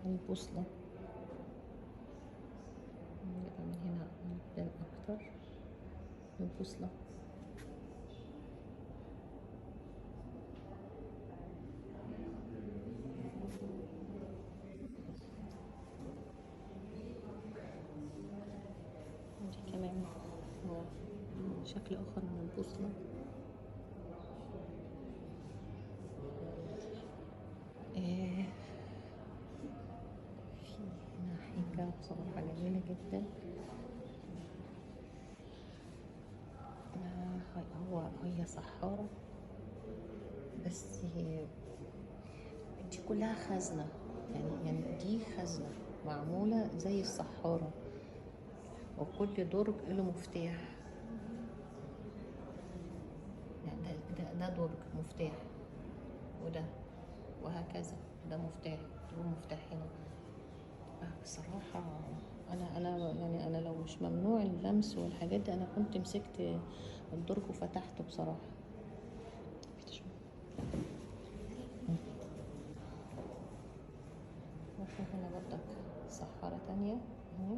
البوصلة. نجيبها من هنا قدام أكتر. البوصلة دي كمان هو شكل آخر من البوصلة. في هنا حاجة بصراحة جميلة جدا. هي صحارى، بس دي كلها خزنة، يعني دي خزنة معمولة زي الصحارى، وكل درج له مفتاح. يعني ده درج مفتاح، وده وهكذا، ده مفتاح ومفتاح هنا. بصراحة أنا يعني أنا لو مش ممنوع اللمس والحاجات دي أنا كنت مسكت الدرج وفتحته بصراحة. وفي هنا برضك صحارى تانية اهي.